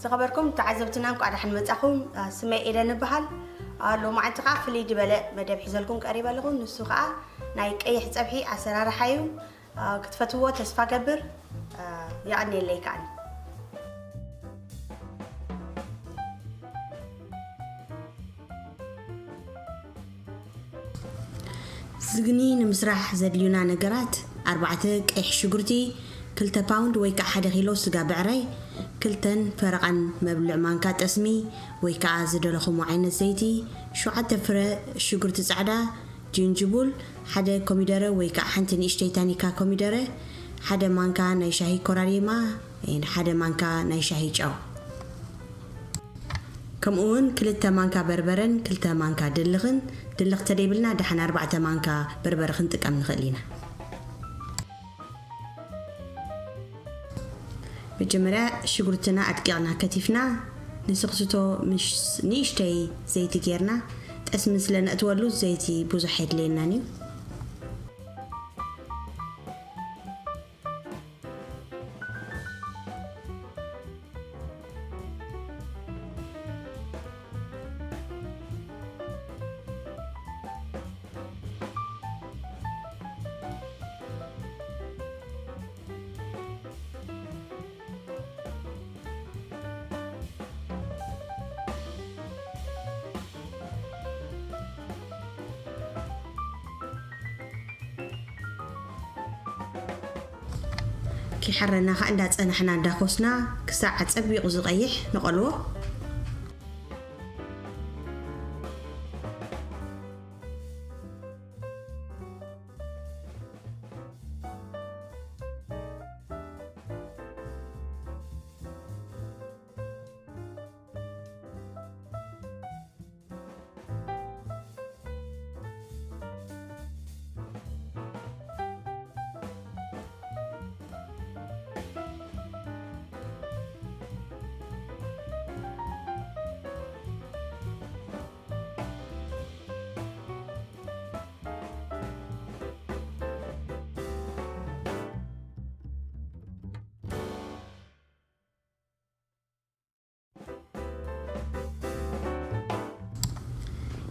ዝተኸበርኩም ተዓዘብትና፣ እንኳዕ ደሓን መጻኹም። ኣ፣ ስመይ ኤደን እበሃል። ኣ፣ ሎማዓንቲ ከኣ ፍልይ ዝበለ መደብ ሒዘልኩም ቀሪበ ኣለኹ። ንሱ ከኣ ናይ ቀይሕ ጸብሒ ኣሰራርሓ እዩ። ኣ፣ ክትፈትዎ ተስፋ ገብር። ኣ፣ የቐንየለይ ከኣኒ። ዝግኒ ንምስራሕ ዘድልዩና ነገራት፣ ኣርባዕተ ቀይሕ ሽጉርቲ፣ ክልተ ፓውንድ ወይ ከዓ ሓደ ኪሎ ስጋ ብዕራይ፣ ክልተን ፈረቓን መብልዕ ማንካ ጠስሚ ወይ ከዓ ዝደለኹሞ ዓይነት ዘይቲ፣ ሸውዓተ ፍረ ሽጉርቲ ጻዕዳ፣ ጅንጅቡል፣ ሓደ ኮሚደረ ወይ ከዓ ሓንቲ ንእሽተይ ታኒካ ኮሚደረ፣ ሓደ ማንካ ናይ ሻሂ ኮራሪማ፣ ሓደ ማንካ ናይ ሻሂ ጨው። ከምኡ እውን ክልተ ማንካ በርበረን ክልተ ማንካ ድልኽን፣ ድልኽ ተደይብልና ደሓን ኣርባዕተ ማንካ በርበረ ክንጥቀም ንኽእል ኢና። መጀመርያ ሽጉርትና ኣድቂቕና ከቲፍና ንስኽስቶ ምስ ንእሽተይ ዘይቲ ጌርና ጠስሚ ስለ ነእትወሉ ዘይቲ ብዙሕ የድልየናን እዩ። ኪሓረና ኸዓ እንዳጸናሕና እንዳኾስና ክሳዕ ኣጸቢቑ ዝቐይሕ ንቐልዎ።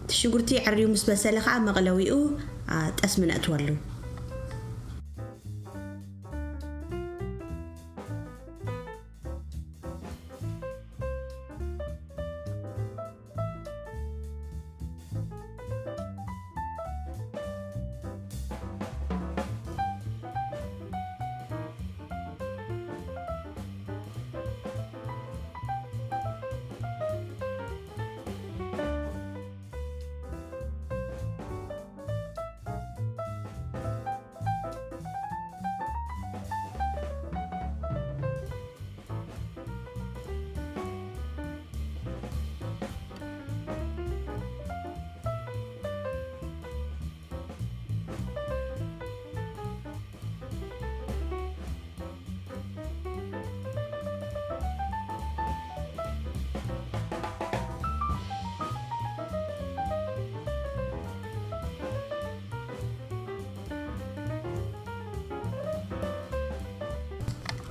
እቲ ሽጉርቲ ኣዕርዩ ምስ በሰለ ኸዓ መቕለዊኡ፣ ኣ፣ ጠስሚ ነእትወሉ።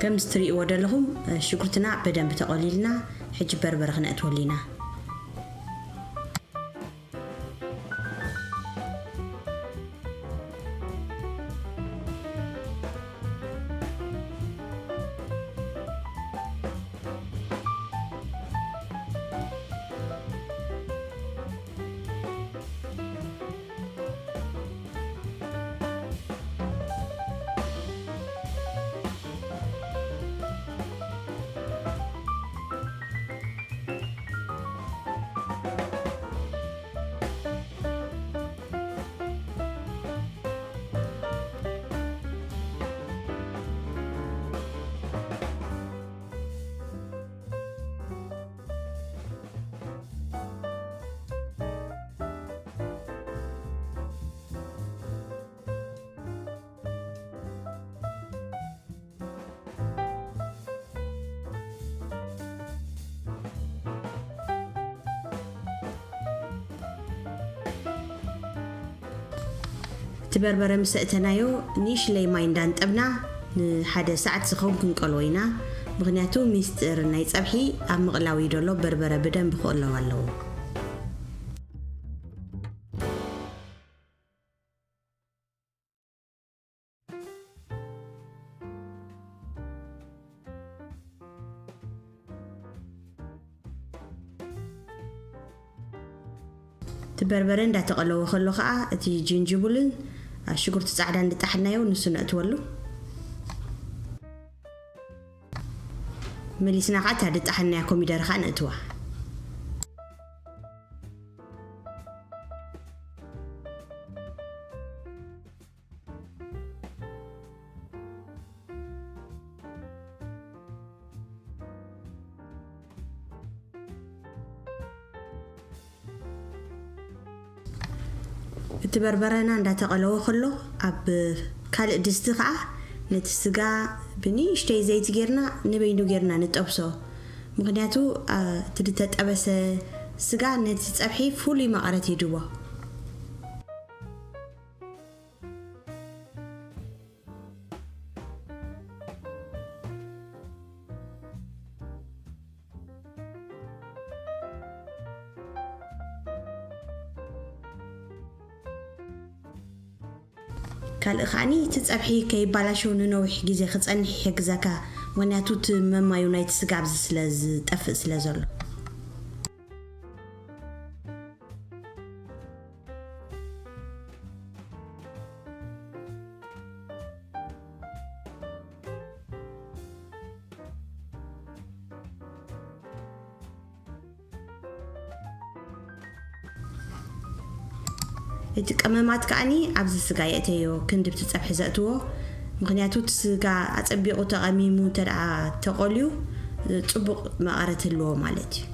ከምዚ ትርእይዎ ዘለኹም ሽጉርትና በደንብ ተቖሊልና፣ ሕጂ በርበረ ክነእትወሉ ኢና። እቲ በርበረ ምስ ኣእተናዮ፣ ንእሽለይ ማይ እንዳንጠብና ንሓደ ሰዓት ዝኸውን ክንቀልዎ ኢና። ምኽንያቱ ሚስጥር ናይ ጸብሒ ኣብ ምቕላው እዩ ዘሎ። በርበረ ብደንብ ክቕለው ኣለዎ። እቲ በርበረ እንዳተቐለወ ከሎ ከዓ እቲ ጅንጅብልን ሽጉርቲ ጻዕዳ እንድጣሕናዮ ንሱ ነእትወሉ። መሊስና ከዓ እታ ድጣሕናያ ኮሚደረ ከዓ ነእትዋ። እቲ በርበረና እንዳተቐለወ ከሎ ኣብ ካልእ ድስቲ ከዓ ነቲ ስጋ ብንእሽተይ ዘይቲ ጌርና ንበይኑ ጌርና ንጠብሶ። ምኽንያቱ እቲ ዝተጠበሰ ስጋ ነቲ ጸብሒ ፍሉይ መቐረት ይድቦ። ካልእ ከዓኒ እቲ ጸብሒ ከይባላሸው ንነዊሕ ግዜ ክጸንሕ ይሕግዘካ። ምኽንያቱ እቲ መማዩ ናይቲ ስጋ ኣብዚ ስለ ዝጠፍእ ስለ ዘሎ። እቲ ቀመማት ከዓኒ ኣብዚ ስጋ የእተዮ ክንድብቲ ጸብሒ ዘእትዎ። ምኽንያቱ እቲ ስጋ ኣጸቢቑ ተቐሚሙ እንተ ደኣ ተቖልዩ ጽቡቕ መቐረት ህልዎ ማለት እዩ።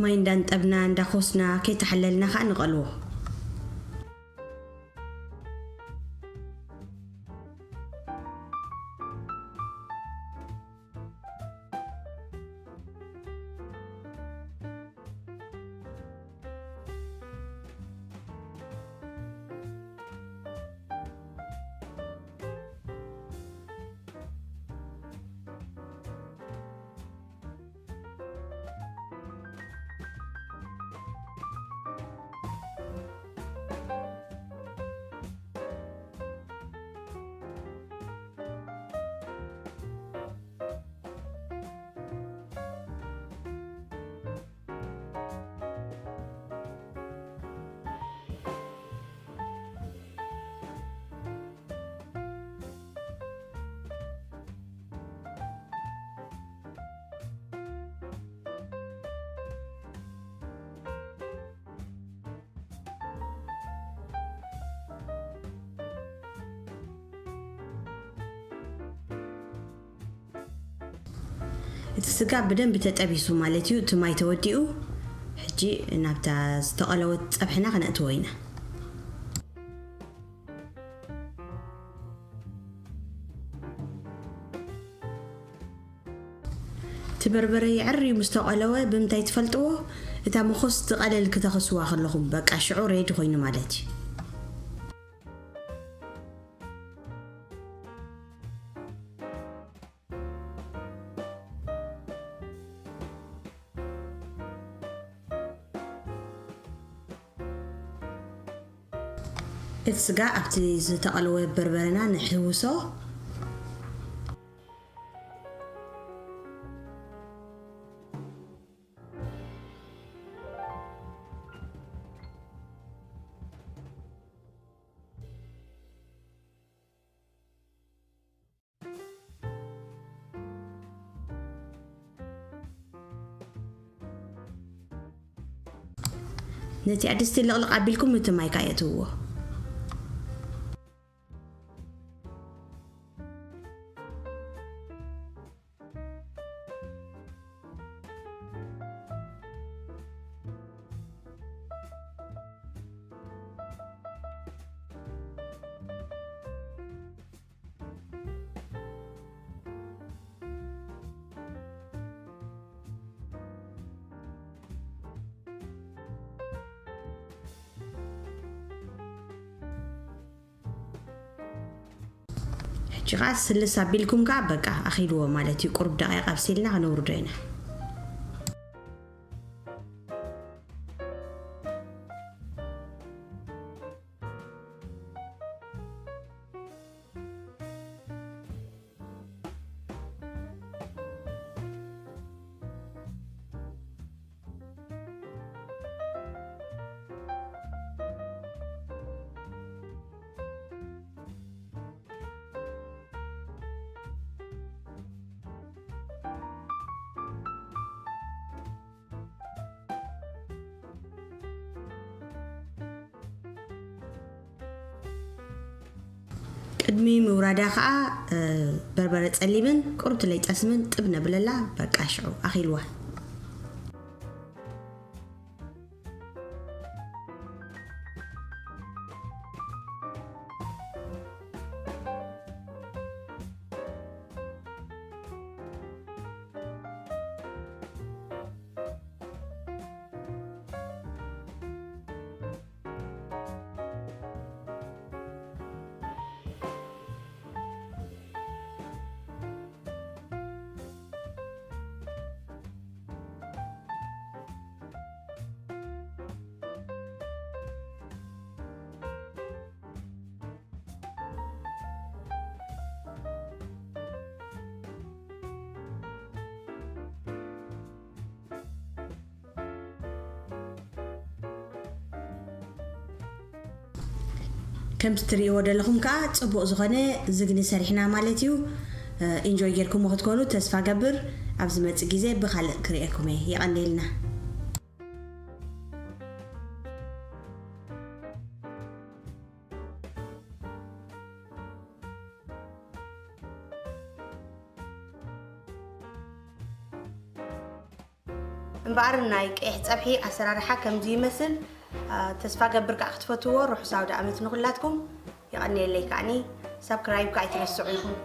ማይ እንዳንጠብና እንዳኾስና ከይተሓለልና ከዓ ንቐልዎ። እቲ ስጋ ብደንቢ ተጠቢሱ ማለት እዩ፣ እቲ ማይ ተወዲኡ። ሕጂ ናብታ ዝተቐለወት ጸብሕና ክነእትዎ ኢና። እቲ በርበረ የዕርዩ ምስ ተቐለወ ብምንታይ ትፈልጥዎ? እታ መኾስ ትቐለል ክተኸስዋ ከለኹም፣ በቃ ሽዑ ሬዲ ኮይኑ ማለት እዩ። እቲ ስጋ ኣብቲ ዝተቐለወ በርበረና ንሕውሶ። ነቲ ኣድስቲ ልቕልቕ ኣቢልኩም እቲ ማይ ከኣ የእትውዎ። ሕጂ ኸዓ ስልስ ኣቢልኩም ከኣ በቃ ኣኺልዎ ማለት እዩ። ቁሩብ ደቂቕ ኣብሲልና ክነውርዶ ኢና። ቅድሚ ምውራዳ ኸዓ በርበረ ጸሊምን ቁርትለይ ጠስምን ጥብ ነብለላ። በቃ ሽዑ ኣኺልዋ። ከምቲ ትርእይዎ ዘለኹም ከዓ ጽቡቕ ዝኾነ ዝግኒ ሰሪሕና ማለት እዩ። ኢንጆይ ጌርኩሞ ክትኮኑ ተስፋ ገብር። ኣብ ዝመጽእ ግዜ ብኻልእ ክርእየኩም እየ። የቐንየልና። እምበኣር ናይ ቀይሕ ጸብሒ ኣሰራርሓ ከምዚ ይመስል። ተስፋ ገብር ከዓ ክትፈትዎ። ርሑስ ኣውደ ኣመት ንኹላትኩም። የቐንየለይ ከዓኒ ሳብስክራይብ ከዓ ኣይትረስዑ ኢኹም።